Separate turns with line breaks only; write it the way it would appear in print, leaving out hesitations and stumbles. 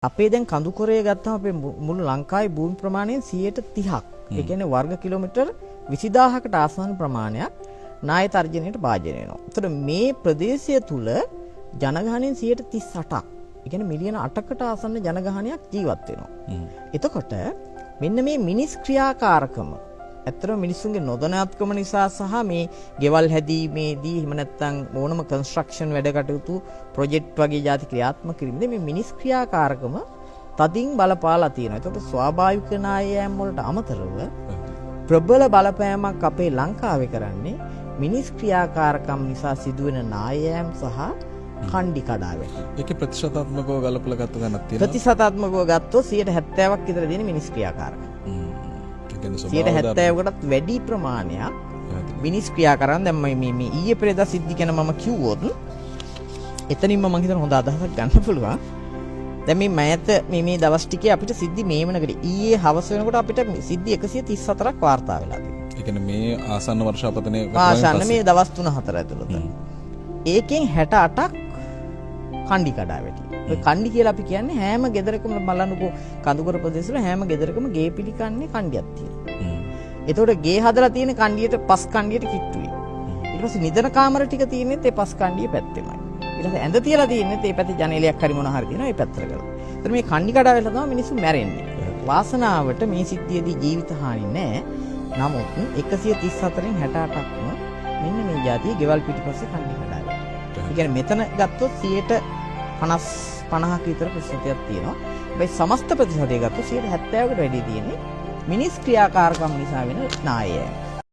අපේ දැන් කඳුකරය ගත්තම අපේ මුළු ලංකාවේ භූමි ප්‍රමාණයෙන් 30%ක්. ඒ කියන්නේ වර්ග කිලෝමීටර් 20000කට ආසන්න ප්‍රමාණයක් නාය තර්ජනයට භාජනය වෙනවා. ඒතර මේ ප්‍රදේශය තුල ජනගහනයෙන් 38ක්. ඒ කියන්නේ මිලියන 8කට ආසන්න ජනගහනයක් ජීවත් වෙනවා. එතකොට මෙන්න මේ මිනිස් ක්‍රියාකාරකම ඇත්තටම මිනිස්සුන්ගේ නොදැනුවත්කම නිසා සහ මේ ගෙවල් හැදීමේදී එහෙම නැත්නම් ඕනම කන්ස්ට්‍රක්ෂන් වැඩ කටයුතු ප්‍රොජෙක්ට් වගේ ජාති ක්‍රියාත්මක කිරීමේදී මේ මිනිස් ක්‍රියාකාරකම තදින් බලපාලා තියෙනවා. එතකොට ස්වාභාවික නායයන් වලට අමතරව ප්‍රබල බලපෑමක් අපේ ලංකාවේ කරන්නේ මිනිස් ක්‍රියාකාරකම් නිසා සිදුවෙන නායයන් සහ කණ්ඩි කඩා වැටීම.
ඒකේ ප්‍රතිශතාත්මකව ගලපලා ගත්ත තැනක් තියෙනවා.
ප්‍රතිශතාත්මකව ගත්තොත් 70ක් විතර තියෙන මිනිස් ක්‍රියාකාරකම්.
ඒ කියන්නේ ස්වභාව
70කටත් වැඩි ප්‍රමාණයක් මිනිස් ක්‍රියාකාරකම්. දැන් මේ මේ ඊයේ පෙරේදා සිද්ධි ගැන මම කිව්වොත් එතනින්ම මං හිතන හොඳ අදහසක් ගන්න පුළුවන්. දැන් මේ මෑත මේ මේ දවස් ටිකේ අපිට සිද්ධි මේ වෙනකොට ඊයේ හවස වෙනකොට අපිට සිද්ධි 134ක් වාර්තා වෙලා තියෙනවා.
ඒ කියන්නේ මේ ආසන්න වර්ෂාපතනයේ
ආසන්න මේ දවස් 3-4 ඇතුළත. ඒකෙන් 68ක් කණ්ඩි කඩා වැටි. ඔය කණ්ඩි කියලා අපි කියන්නේ හැම ගෙදරකම බලන්නකෝ කඳුකර ප්‍රදේශවල හැම ගෙදරකම ගේ පිළිකන්නේ කණ්ඩියක් තියෙනවා. එතකොට ගේ හදලා තියෙන කණ්ඩියට පස් කණ්ඩියට කිට්ටුයි. ඊට පස්සේ නිදන කාමර ටික තියෙනෙත් ඒ පස් කණ්ඩිය පැත්තෙමයි. ඊට පස්සේ ඇඳ තියලා තියෙනෙත් ඒ පැත්තේ ජනේලයක් හරි මොන හරි තියෙනවා ඒ පැත්තට කරලා. ඒතර මේ කණ්ඩි කඩා වෙලා තමයි මිනිස්සු මැරෙන්නේ. වාසනාවට මේ සිද්ධියේදී ජීවිත හානි නෑ. නමුත් 134න් 68ක්ම මෙන්න මේ ජාතිය ගෙවල් පිටිපස්සේ කණ්ඩි කඩා වැටෙනවා. ඒ කියන්නේ මෙතන ගත්තොත් 50 50ක විතර ප්‍රතිශතයක් තියෙනවා. හැබැයි සමස්ත ප්‍රතිශතය ගත්තොත් 70කට වැඩි තියෙන්නේ මිනිස් ක්‍රියාකාරකම් නිසා වෙන නායය.